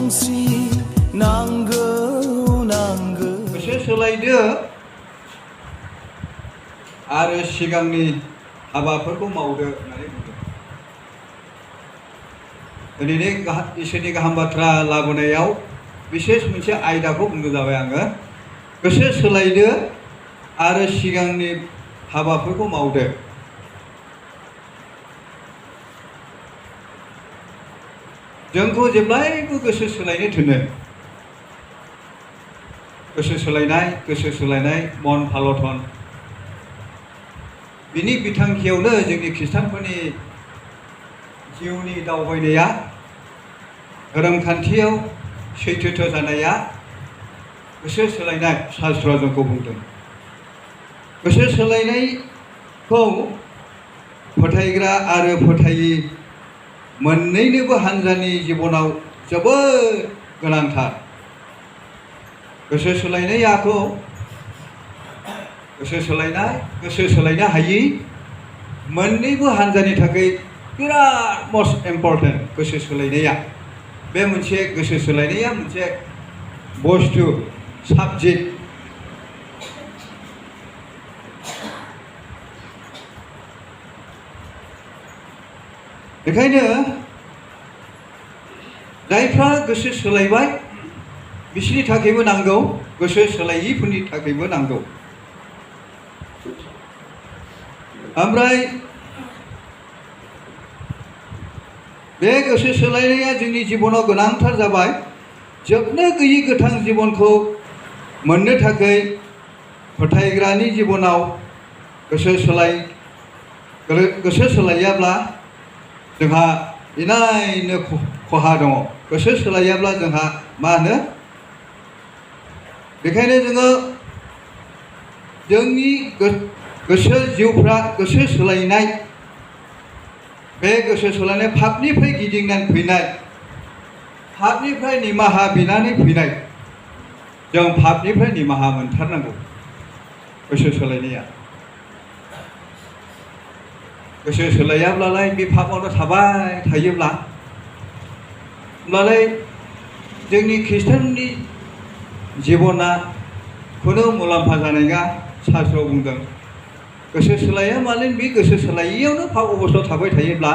अनसुंस्रि नांगौ नांगौ गोसो सोलायदो आरो सिगांनि हाबाफोरखौ मावदो होननानै बुंदों। दिनैनि इसोरनि गाहाम बाथ्रा लाबोनायाव बिसेस मोनसे आयदाखौ बुंनो जाबाय आङो। गोसो सोलायदो आरो सिगांनि हाबाफोरखौ मावदो। जोंखौ जेब्लायबो गोसो सोलायनो थिनो। गोसो सोलायनाय मन फालथन बिनि बिथांखियावनो जोंनि खृष्टानफोरनि जिउनि दावबायनाया धोरोमखान्थियाव सैथोथो जानाया गोसो सोलायनाय शास्त्रआ जोंखौ बुंदों। गोसो सोलायनायखौ फोथायग्रा आरो फोथायि मोननैनोबो हान्जानि जिबनाव जोबोद गोनांथार। गोसो सोलायनायाखौ गोसो सोलायनो हायि मोननैबो हान्जानि थाखाय बिराद मस्ट इम्परटेन्ट। गोसो सोलायनाया बे मोनसे गोसो सोलायनाया मोनसे बुस्थु साबजेक्ट। बेखायनो जायफ्रा गोसो सोलायबाय बिसोरनि थाखायबो नांगौ, गोसो सोलायिफोरनि थाखायबो नांगौ। ओमफ्राय बे गोसो सोलायनाया जोंनि जिबनाव गोनांथार जाबाय। जोबनो गैयै गोथां जिबनखौ मोननो थाखाय फोथायग्रानि जिबनाव गोसो सोलायाब्ला जोंहा इनायनो खहा दङ। गोसो सोलायाब्ला जोंहा मा होनो, बेखायनो जोङो जोंनि गोसो जिउफ्रा गोसो सोलायनाय, बे गोसो सोलायनाय पापनिफ्राय गिदिंनानै फैनाय, पापनिफ्राय निमाहा बिनानै फैनाय। जों पापनिफ्राय निमाहा मोनथारनांगौ। गोसो सोलायनाया गोसो सोलायाब्लालाय बे पापआवनो थाबाय थायोब्ला होमब्लालाय जोंनि खृष्टाननि जिबना खुनु मुलाम्फा जानाय नङा। शास्त्रआव बुंदों गोसो सोलाया माने बे गोसो सोलायैयावनो पाप अबस्थायाव थाबाय थायोब्ला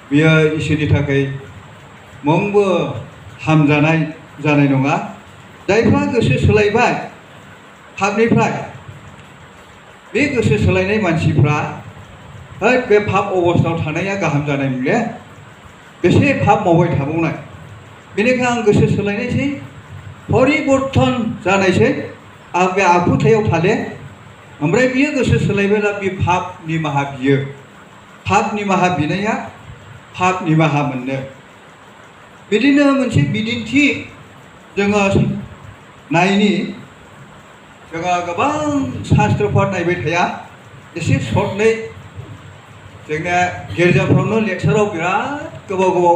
बेयो इसोरनि थाखाय मुंबो हामजानाय जानाय नङा। जायफ्रा गोसो सोलायबाय पापनिफ्राय, बे गोसो सोलायनाय मानसिफ्रा बे पाप अबस्थायाव थानाया गाहाम जानाय नंले, बेसे पाप मावबाय थाबावनाय। बेनिखायनो आं गोसो सोलायनायसै, परिबर्तन जानायसै, आं बे आखुथायाव थाले। ओमफ्राय बियो गोसो सोलायबायला बे पाप निमाहा बियो। पाप निमाहा बिनाया पाप निमाहा मोननो। बिदिनो मोनसे बिदिन्थि जोङो नायनि। जोङो गोबां शास्त्रफोर नायबाय थाया, एसे सर्टलै जोंना गिर्जाफ्रावनो लेक्साराव बिराद गोबाव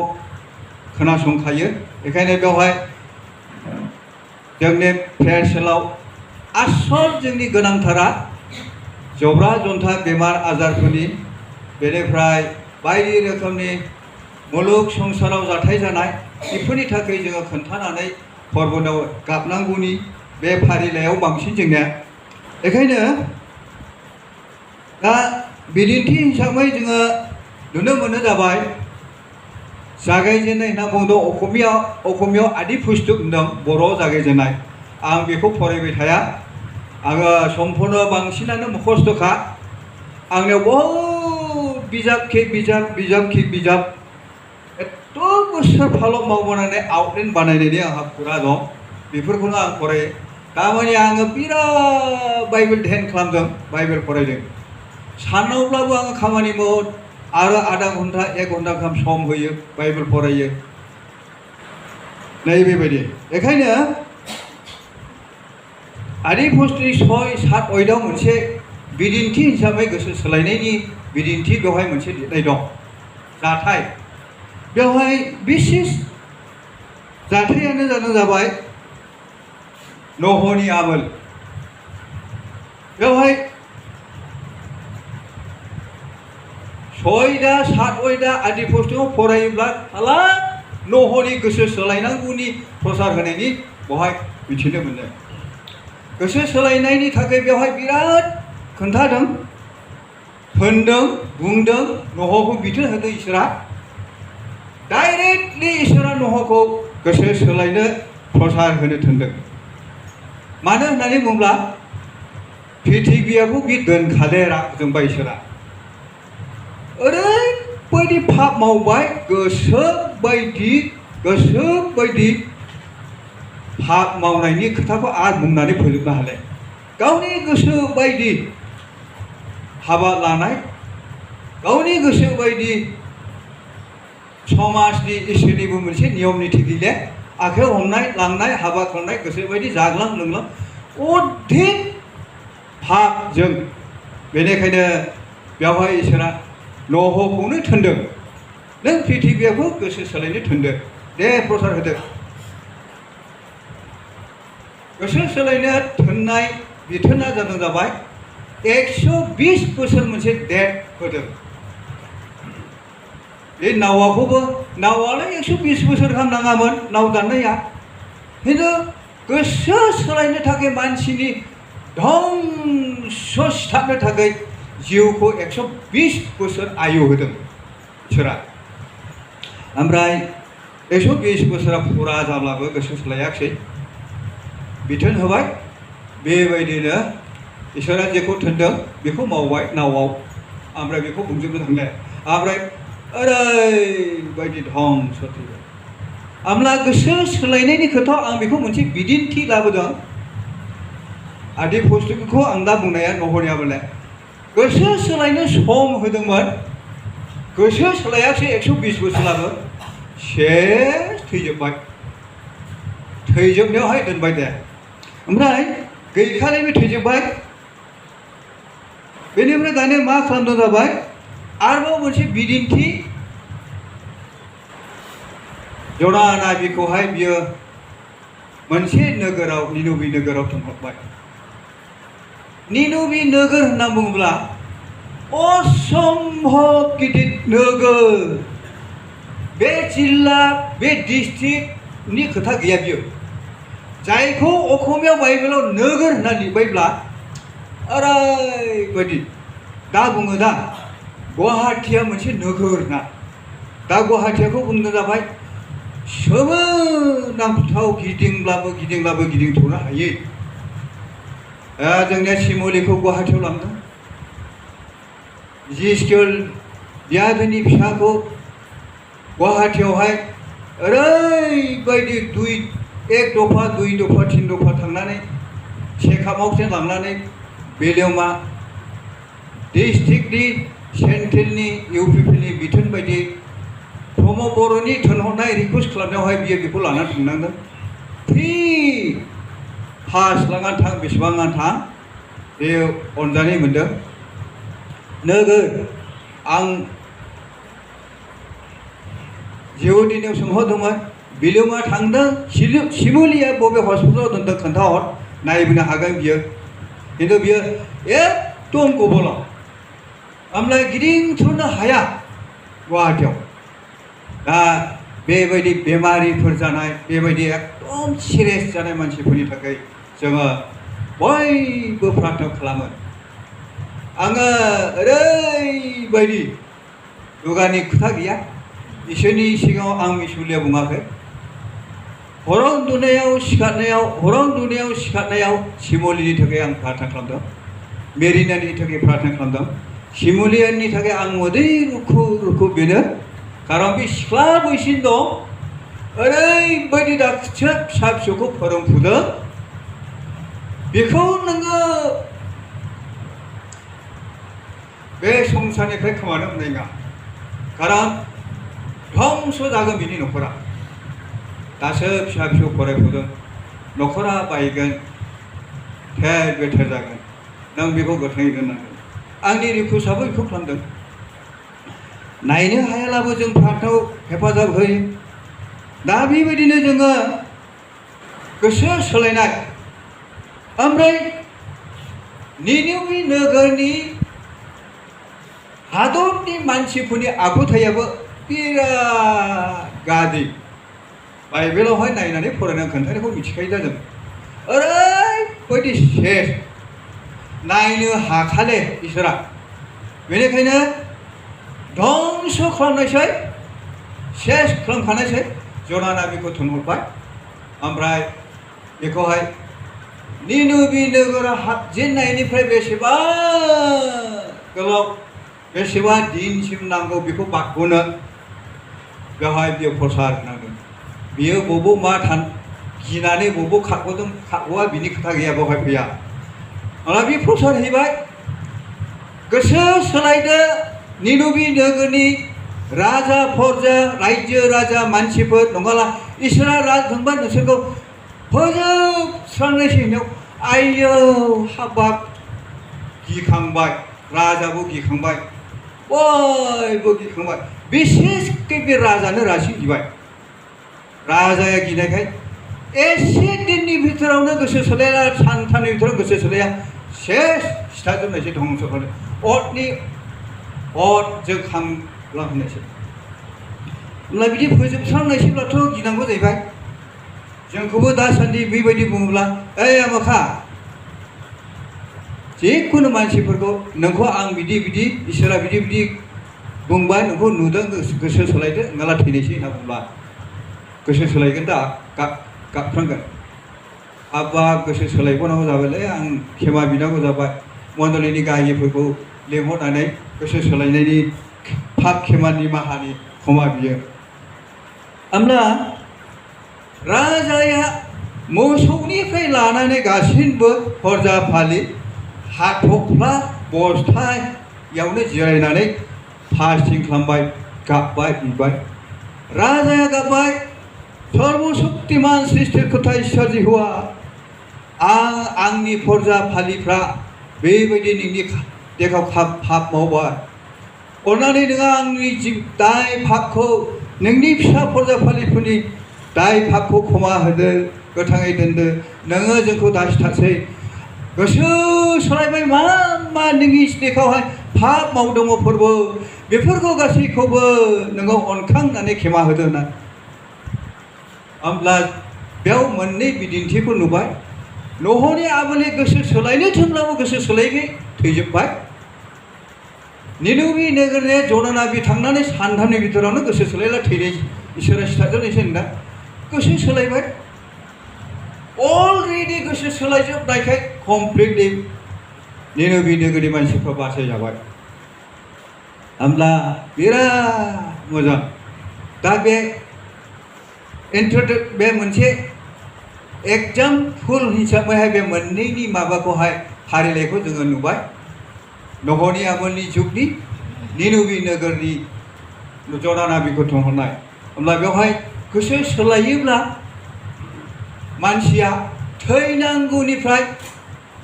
खोनासंखायो। बेखायनो बेवहाय जोंनि प्रेयार सेलाव आसल जोंनि गोनांथारा जब्रा जन्था बेमार आजारफोरनि, बेनिफ्राय बायदि रोखोमनि मुलुग संसाराव जाथाय जानाय, बेफोरनि थाखाय जोङो खोन्थानानै फोरबोनाव गाबनांगौनि बे फारिलाइयाव बांसिन जोंनिया। बेखायनो दा बिदिन्थि हिसाबै जोङो नुनो मोनो जाबाय जागायजेननाय होनना बुंदों। असमियाव आदि पुस्तक होनदों, बर'आव जागायजेननाय। आं बेखौ फरायबाय थाया, आङो सम्पूर्ण बांसिनानो मुखस्थ'खा। आंनियाव बहुद बिजाब एथ' बोसोर फालब मावबोनानै आउटलाइन बानायनायनि आंहा फुरा दं। बेफोरखौनो आं फरायो। दामानि आङो बिराद बाइबेल ध्यान खालामदों, बाइबेल फरायदों। सानावब्लाबो आङो खामानि मावो आरो आधा घन्टा 1 घन्टा गाहाम सम होयो, बाइबेल फरायो। नै बेबायदि। बेखायनो आदि पुस्तकनि 6-7 अध्यायाव मोनसे बिदिन्थि हिसाबै गोसो सोलायनायनि बिदिन्थि बेवहाय मोनसे लिरनाय दं। जाथाय बेवहाय बिसेस जाथायानो जाबाय नहनि आमोल। बेवहाय 6 7 आदि पुस्तकआव फरायोब्ला हालाब न'हरनि गोसो सोलायनांगौनि प्रसार होनायनि बेवहाय मिथिनो मोनो गोसो सोलायनायनि थाखाय बेवहाय बिराद खोन्थादों होनदों बुंदों न'हरखौ बिथोन होदों इसोरा डाइरेक्टलि इसोरा न'हरखौ गोसो सोलायनो प्रसार होनो थिनदों मानो होननानै बुङोब्ला पृथिबियाखौ बे दोनखादेरा जोंबा इसोरा ओरैबायदि पाप मावबाय गोसो बायदि पाप मावनायनि खोथाखौ आरो बुंनानै फोजोबनो हाले गावनि गोसो बायदि हाबा लानाय गावनि गोसो बायदि समाजनि इसोरनिबो मोनसे नियम निथि गैले आखाइयाव हमनाय लांनाय हाबा खालामनाय गोसो बायदि जाग्लां लोंलां अधिक पापजों बेनिखायनो बेवहाय इसोरा न'हरखौनो थिनदों नों पृथिबियाखौ गोसो सोलायनो थिनदो दे प्रसार होदो गोसो सोलायनो थिननाय बिथोना जाबाय 120 बोसोर मोनसे डेट होदों बे नावालाय 120 बोसोर गाहाम नाङामोन नाव दाननाया खिन्थु गोसो सोलायनो थाखाय मानसिनि धंस सिथाबनो थाखाय जिउखौ 120 बोसोर आयु होदों इसोरा ओमफ्राय 120 बोसोरा फुरा जाब्लाबो गोसो सोलायाखै बिथोन होबाय बेबायदिनो इसोरा जेखौ थिनदों बेखौ मावबाय नावआव ओमफ्राय बेखौ बुंजोबनो थांले ओमफ्राय ओरैबायदि धंस थैबाय होमब्ला गोसो सोलायनायनि खोथायाव आं बेखौ मोनसे बिदिन्थि लाबोदों आदि पुस्तकखौ आं दा बुंनाया न'हरनिया बोले गोसो सोलायनो सम होदोंमोन गोसो सोलायाखै 120 बोसोराबो सेस थैजोबनायावहाय दोनबाय दे ओमफ्राय गैखानायबो थैजोबबाय बेनिफ्राय दानिया मा खालामदों जाबाय आरोबाव मोनसे बिदिन्थि ज'ना नाबिखौहाय बियो मोनसे नोगोराव निनबे नोगोराव थांहरबाय निनबे नोगोर होनना बुङोब्ला असम्भब गिदिर नोगोर बे जिल्ला बे डिस्ट्रिक्टनि खोथा गैया बियो जायखौ असमिया बाइबेलाव नोगोर होनना लिरबायब्ला ओरैबायदि दा बुङो दा गुवाहाटीया मोनसे नोगोर ना दा गुवाहाटीखौ बुंनो जाबाय सोमोनांथाव गिदिंब्लाबो गिदिंथ'नो हायै जोंनिया शिमलिखौ गुवाहाटीयाव लांदों जिस्केल बियादैनि फिसाखौ गुवाहाटीयावहाय ओरैबायदि एक दफा दुइ दफा तिन दफा थांनानै चेकआपआव लांनानै बेलेमा डिस्ट्रिक्टनि सेन्ट्रेलनि इउपिपिनि बिथोन बायदि प्रमद बर'नि थिनहरनाय रिकुवेस्ट खालामनायावहाय बियो बेखौ लानानै थांनांदों फ्रि पास लानानै थां बेसेबां थां बे अनजानाय मोनदों नोगोर आं जिउदिनियाव सोंहरदोंमोन बिलोमा थांदों शिमुलिया बबे हस्पिटालाव दोनदों खोन्थाहर नायबोनो हागोन बियो खिन्थु बियो एकदम गबलाव ओमफ्राय गिदिंथ'नो हाया गुवाहाटीयाव दा बेबायदि बेमारिफोर जानाय बेबायदि एकदम सिरियास जानाय मानसिफोरनि थाखाय जोङो बयबो प्रार्थना खालामो आङो ओरैबायदि दुगानि खोथा गैया इसोरनि सिगाङाव आं मिसुलिया बुङाखै हराव उन्दुनायाव सिखारनायाव शिमलिनि थाखाय आं प्रार्थना खालामदों मेरिनानि थाखाय प्रार्थना खालामदों शिमलियानि थाखाय आं मोदै रुखु बेनो खारन बे सिख्ला बैसोनि दं ओरैबायदि दा फिसा फिसौखौ फोरोंफुदों बेखौ नोङो बे संसारनिफ्राय खोमानो मोननाय नङा खारन धंस जागोन बिनि न'खरा दासो फिसा फिसौ फरायफुदों न'खरा बायगोन थेर बेथेर जागोन नों बेखौ गोथाङै दोननांगोन आंनि रिकुवेस्टआबो बेखौ खालामदों नायनो हायालाबो जों प्रार्थनायाव हेफाजाब होयो दा बेबायदिनो जोङो गोसो सोलायनाय ओमफ्राय निनिवे नोगोरनि हादरनि मानसिफोरनि आखुथायाबो बिराद गाज्रि बाइबेलावहाय नायनानै फरायनानै खोन्थानायखौ मिथिखायो दा जों ओरैबायदि सेस नायनो हाखाले इसोरा बेनिखायनो धंस खालामनायसै सेस खालामखानायसै जनाना बेखौ थुनहरबाय ओमफ्राय बेखौहाय निनुबि नोगोरा हाबजेननायनिफ्राय बेसेबा गोलाव बेसेबा दिनसिम नांगौ बेखौ बाखुनो बेवहाय बियो प्रसार नांगोन बियो बबाव मा गिनानै बबाव खारग'दों खारग'आ बिनि खोथा गैया बेवहाय फैया अब्ला बे प्रसार हैबाय गोसो सोलायदो निनुबि नोगोरनि राजा फरजा रायजो राजा मानसिफोर नङाला इसोरा राजदोंबा नोंसोरखौ फोजोबस्रांनायसै होननायाव आयौ हाबाब गिखांबाय राजाबो गिखांबाय बयबो गिखांबाय बिसेसकै बे राजानो रासिन गिबाय राजाया गिनायखाय एसे दिननि भितरावनो गोसो सोलाया सानथामनि भितराव गोसो सोलाया सेस सिथारजोबनायसै धंस खालामनाय अर जोंखांलांहोनायसै होनब्ला बिदि फोजोबस्रांनायसैब्लाथ' गिनांगौ जाहैबाय जोंखौबो दासान्दि बेबायदि बुङोब्ला ओइ आमोखा जिखुनु मानसिफोरखौ नोंखौ आं बिदि बिदि इसोरा बिदि बिदि बुंबाय नोंखौ नुदों गोसो सोलायदो नोंला थैनोसै होनना बुंब्ला गोसो सोलायगोन दा गाबफ्रांगोन हाबा गोसो सोलायबावनांगौ जाबायलै आं खेमा बिनांगौ जाबाय मण्डलिनि गाहायफोरखौ लेंहरनानै गोसो सोलायनायनि पाप खेमानि माहानि क्षमा बियो होमब्ला राजाया मोसौनिफ्राय लानानै गासिबो फरजा फालि हाथफ्ला बस्थायावनो जिरायनानै फास्टिं खालामबाय गाबबाय बिबाय राजाया गाबबाय सर्वशक्तिमान सृष्टिकर्ता इसोर जिहुवा आंनि फरजा फालिफ्रा बेबायदि नोंनि देखाव पाप मावबाय अननानै नोङो आंनि दाय पापखौ नोंनि फिसा फरजा फालिफोरनि दाय पापखौ क्षमा होदो गोथाङै दोनदो नोङो जोंखौ दासिथारसै गोसो सोलायबाय मा मा नोंनि देखावहाय पाप मावदों फोरबो बेफोरखौ गासैखौबो नोङो अनखांनानै क्षमा होदो होनना होमब्ला बेयाव मोननै बिदिन्थिखौ नुबाय न'हनि आबोले गोसो सोलायनो थोनब्लाबो गोसो सोलायबाय थैजोबबाय निनुबि नोगोरनि जनानाबि थांनानै सानथामनि भितरावनो गोसो सोलायला थैनाय इसोरा सिथारजोबनायसै होनना गोसो सोलायबाय अलरेडि गोसो सोलायजोबनायखाय कमप्लिटलि निनुबि नोगोरनि मानसिफ्रा बासायजाबाय होमब्ला बिराद मोजां दा बे मोनसे एग्जाम्पोल हिसाबैहाय बे मोननैनि माबाखौहाय फारिलाइखौ जोङो नुबाय न'हनि आमोलनि जुगनि निनुबि नोगोरनि जनानाबिखौ थुनहरनाय होमब्ला बेवहाय गोसो सोलायोब्ला मानसिया थैनांगौनिफ्राय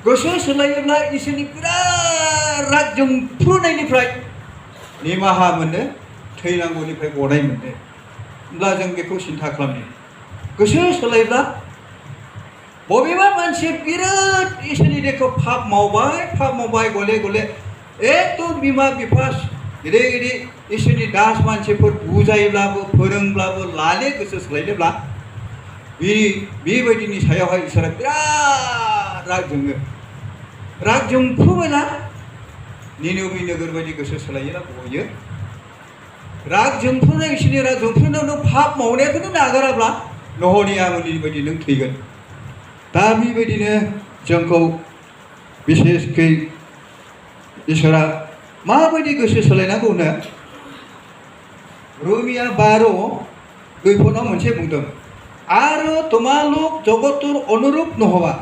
गोसो सोलायोब्ला इसोरनि बिराद राग जोंफ्रुनायनिफ्राय निमाहा मोनो थैनांगौनिफ्राय गनाय मोनो होमब्ला जों बेखौ सिन्था खालामनो गोसो सोलायब्ला बबेबा मानसिया बिराद इसोरनि देखौ पाप मावबाय गले गले एकदम बिमा बिफा गिदिर गिदिर इसोरनि दास मानसिफोर बुजायोब्लाबो फोरोंब्लाबो लाले गोसो सोलायनोब्ला बेबायदिनि सायावहाय इसोरा बिराद राग जोङो राग जोंफ्रुबायना निनुबि नोगोर बायदि गोसो सोलायोना बयो राग जोंफ्रुनाय इसोरनि राग जोंफ्रुनायाव नों पाप मावनायखौनो नागाराब्ला न'हनि आमोलनि बायदि नों थैगोन दा बेबायदिनो जोंखौ बिसेसकै इसोरा माबायदि गोसो सोलायनांगौ होनो रोमिया 12:2 मोनसे बुंदों आरो तुम्हालोक जगतुर अनुरूप नहबा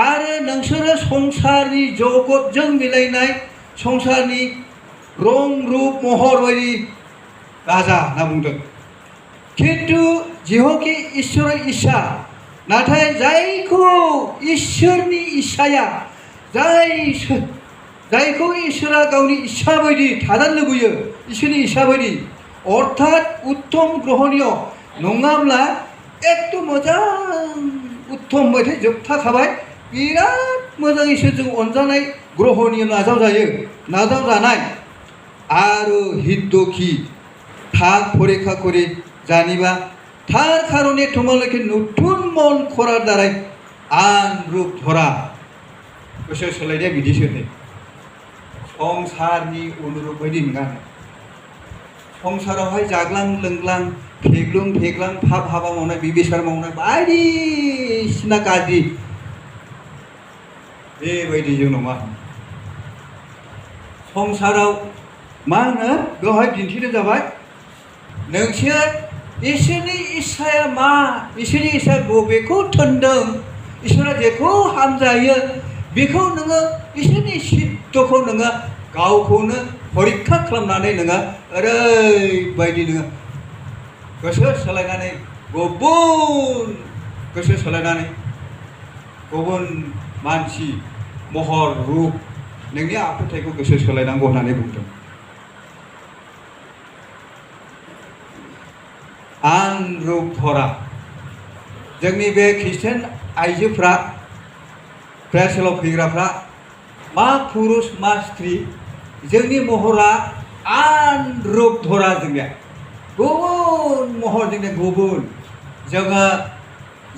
आरो नोंसोरो संसारनि जगतजों मिलायनाय संसारनि रं रूप महर बायदि राजा होनना बुंदों खिन्थु जिहकि ईश्वर इच्छा नाथाय जायखौ इसोरनि इच्छाया जायखौ इसोरा गावनि इच्छा बायदि थानो लुबैयो इसोरनि इच्छा बायदि अर्थात उत्तम ग्रहणीय नङाब्ला एकदम मोजां उत्तम बायदि जोबथाखाबाय बिराद मोजां इसोरजों अनजानाय ग्रहणीय नाजावजानाय आरो हितोखि थाग परीक्षा करे जानिबा थार खारणे तुम्हालाके नतुन मन खरा दाराय आन रूप धरा गोसो सोलायनाया बिदिसो नै संसारनि अनुरूप बायदि नङा संसारावहाय जाग्लां लोंग्लां फेग्लुं फेग्लां पाप हाबा मावनाय बिबिसार मावनाय बायदिसिना गाज्रि बेबायदि जों नङा संसाराव मा होनो बेवहाय दिन्थिनो जाबाय नोंसोर इसोरनि इस्साया मा इसोरनि इस्साया बबेखौ थोनदों इसोरा जेखौ हामजायो बेखौ नोङो इसोरनि सिद्धखौ नोङो गावखौनो परिक्षा खालामनानै नोङो ओरैबायदि नोङो गोसो सोलायनानै गुबुन गोसो सोलायनानै गुबुन मानसि महर रूप नोंनि आखुथायखौ गोसो सोलायनांगौ होननानै बुंदों आन रूप धरा जोंनि बे ख्रिस्टियान आइजोफ्रा प्रेसलाव फैग्राफ्रा मा पुरुष मा स्त्री जोंनि महरा आन रूप धरा जोंनिया गुबुन महर जोंनिया गुबुन जोङो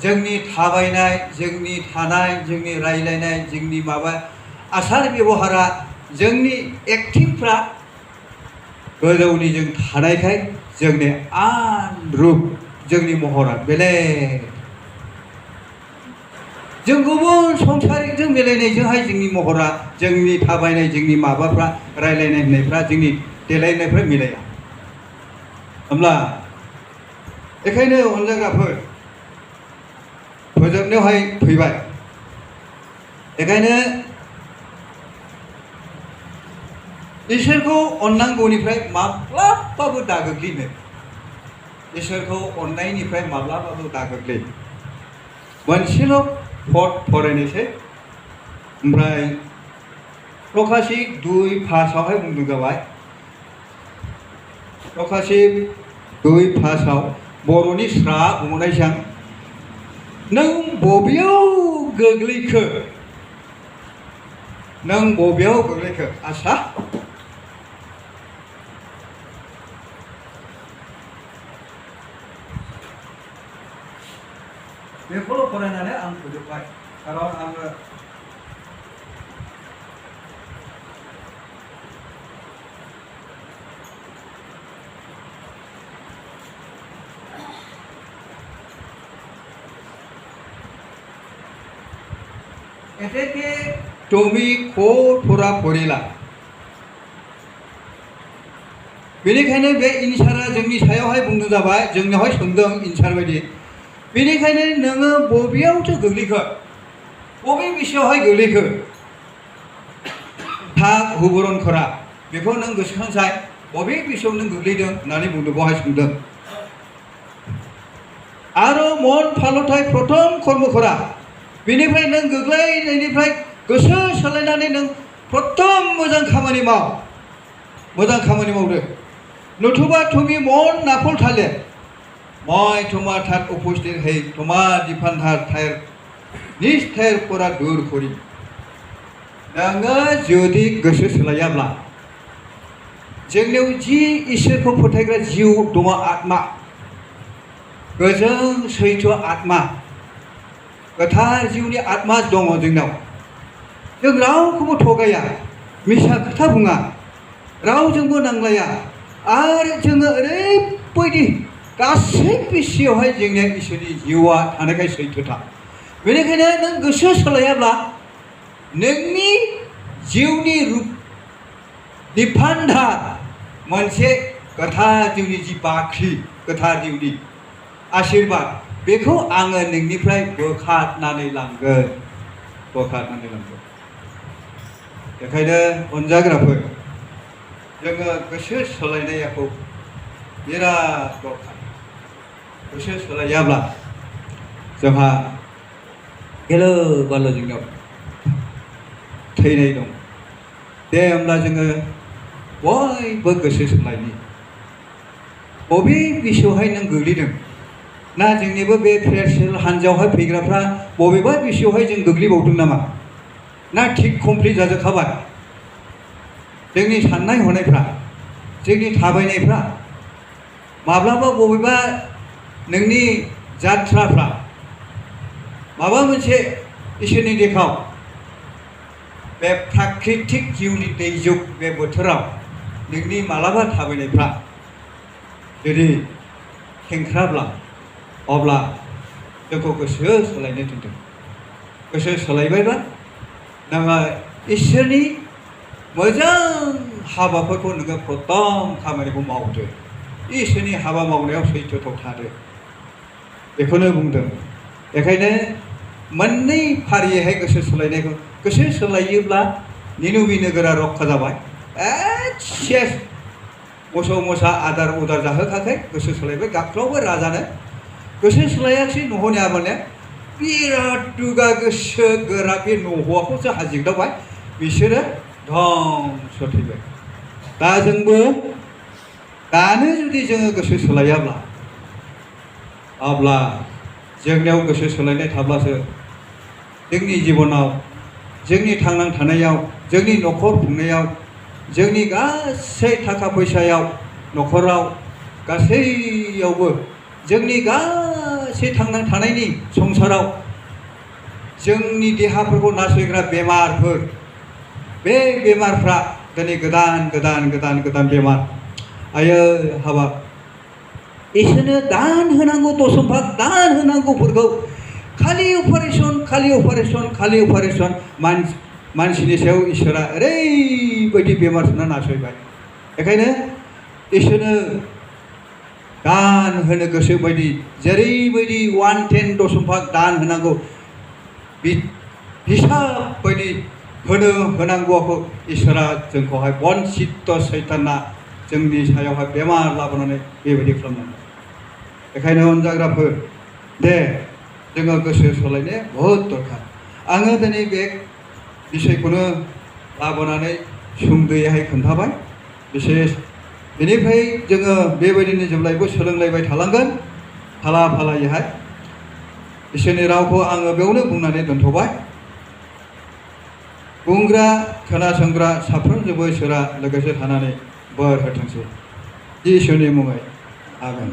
जोंनि थाबायनाय जोंनि थानाय जोंनि रायलायनाय जोंनि माबा आसार बेबहारा जोंनि एक्टिंफ्रा गोजौनि जों थानायखाय जोंनि आन रूप जोंनि महरा बेलेग जों गुबुन संसारिजों मिलायनायजोंहाय जोंनि महरा जोंनि थाबायनाय जोंनि माबाफ्रा रायलायनाय होननायफ्रा जोंनि देलायनायफ्रा मिलाया होमब्ला बेखायनो अनजाग्राफोर फोजोबनायावहाय फैबाय बेखायनो इसोरखौ अननांगौनिफ्राय माब्लाबाबो दागोग्लैनो इसोरखौ अननायनिफ्राय माब्लाबाबो दागोग्लै मोनसेल' पद फरायनोसै ओमफ्राय प्रकाशित 2:5 बुंदों जाबाय प्रकाशित 2:5 बर'नि स्रा बुंनायसै आं नों बबेयाव गोग्लैखो नों बबेयाव गोग्लैखो आसा बेखौल' फरायनानै आं फोजोबबाय खारन आङो एतेके तुम्ही खोरा फरिला बेनिखायनो बे इन्सारा जोंनि सायावहाय बुंनो जाबाय जोंनियावहाय सोंदों इन्सार बायदि बेनिखायनो नोङो बबेयावथो गोग्लैखो बबे बिषयावहाय गोग्लैखो था हुबरन खरा बेखौ नों गोसोखांसाय बबे बिषयाव नों गोग्लैदों होननानै बुंदों बेवहाय सोंदों आरो मन फालथाय प्रथम कर्मखरा बेनिफ्राय नों गोग्लैनायनिफ्राय गोसो सोलायनानै नों प्रथम मोजां खामानि मावदो नथुबा तुमी मन नाफल थाले মই তোমার ঠাত উপস্থিত হই তোমার দিফান্ধার ঠায়ের নিজ ঠায়ের পরা দূর করি नोङो जुदि गोसो सोलायाब्ला जोंनियाव जि इसोरखौ फोथायग्रा जिउ दङ आत्मा गोजों सैथो आत्मा गोथार जिउनि आत्मा दङ जोंनाव जों रावखौबो थगाया मिसा खोथा बुङा रावजोंबो नांलाया आरो जोङो ओरैबायदि गासै बिसियावहाय जोंनिया इसोरनि जिउआ थानायखाय सैथोथा बेनिखायनो नों गोसो सोलायाब्ला नोंनि जिउनि रूप दिफान्धार मोनसे गोथार जिउनि जि बाख्रि गोथार जिउनि आशीर्बाद बेखौ आङो नोंनिफ्राय बोखारनानै लांगोन बेखायनो अनजाग्राफोर जोङो गोसो सोलायनायखौ बिराद दरखार गोसो सोलायाब्ला जोंहा गेलो बालो जोंनाव थैनाय दं दे होमब्ला जोङो बयबो गोसो सोलायनि बबे बिषयावहाय नों गोग्लैदों ना जोंनिबो बे प्रेसेल हान्जायावहाय फैग्राफ्रा बबेबा बिषयावहाय जों गोग्लैबावदों नामा ना थिक कमप्लिट जाजोबखाबाय जोंनि साननाय हनायफ्रा जोंनि थाबायनायफ्रा माब्लाबा बबेबा नोंनि जाथ्राफ्रा माबा मोनसे इसोरनि देखाव बे प्राकृतिक जिउनि दैजुग बे बोथोराव नोंनि मालाबा थाबायनायफ्रा जुदि खेंख्राब्ला अब्ला जोंखौ गोसो सोलायनो थिनदों। गोसो सोलायबायबा नोङो इसोरनि मोजां हाबाफोरखौ नोङो प्रथम खामानिखौ मावदो, इसोरनि हाबा मावनायाव सैथोथाव थादो, बेखौनो बुंदों। बेखायनो मोननै फारियैहाय गोसो सोलायनायखौ, गोसो सोलायोब्ला निनुबि नोगोरा रक्षा जाबाय, सेस मोसौ मोसा आदार उदार जाहोखाखै, गोसो सोलायबाय, गाख्रावबाय राजानो। गोसो सोलायाखै न'हनिया माने बिराद दुगा गोसो गोरा बे न'हौवाखौसो हाजिरदावबाय, बिसोरो धंस थैबाय। दा जोंबो दानो जुदि जोङो गोसो सोलायाब्ला अब्ला जोंनियाव गोसो सोलायनाय थाब्लासो जोंनि जिबनाव, जोंनि थांनानै थानायाव, जोंनि न'खर खुंनायाव, जोंनि गासै थाखा फैसायाव, न'खराव गासैयावबो, जोंनि गासै थांनानै थानायनि संसाराव जोंनि देहाफोरखौ नासयग्रा बेमारफोर, बे बेमारफ्रा दिनै गोदान गोदान गोदान गोदान बेमार। आयो हाबाब इसोरनो दान होनांगौ, दसमभाग दान होनांगौफोरखौ खालि अपारेशन, खालि अपारेशन, खालि अपारेशन। मानसिनि सायाव इसोरा ओरैबायदि बेमार सोना नासयबाय। बेखायनो इसोरनो दान होनो गोसो बायदि जेरैबायदि 1/10 दसमभाग दान होनांगौ, हिसाब बायदि होनांगौखौ इसोरा जोंखौहाय बन्सित सैताना जोंनि सायावहाय बेमार लाबोनानै बेबायदि खालामनांगौ। बेखायनो अनजाग्राफोर, दे जोङो गोसो सोलायनाया बहुद दरखार। आङो दिनै बे बिषयखौनो लाबोनानै सुंद'यैहाय खोन्थाबाय। बिसेस बेनिफ्राय जोङो बेबायदिनो जेब्लायबो सोलोंलायबाय थालांगोन फाला फालायैहाय। इसोरनि रावखौ आङो बेयावनो बुंनानै दोनथ'बाय। बुंग्रा खोनासंग्रा साफ्रोमजोंबो इसोरा लोगोसे थानानै बोर होथोंसै। इसोरनि मुङै आमेन।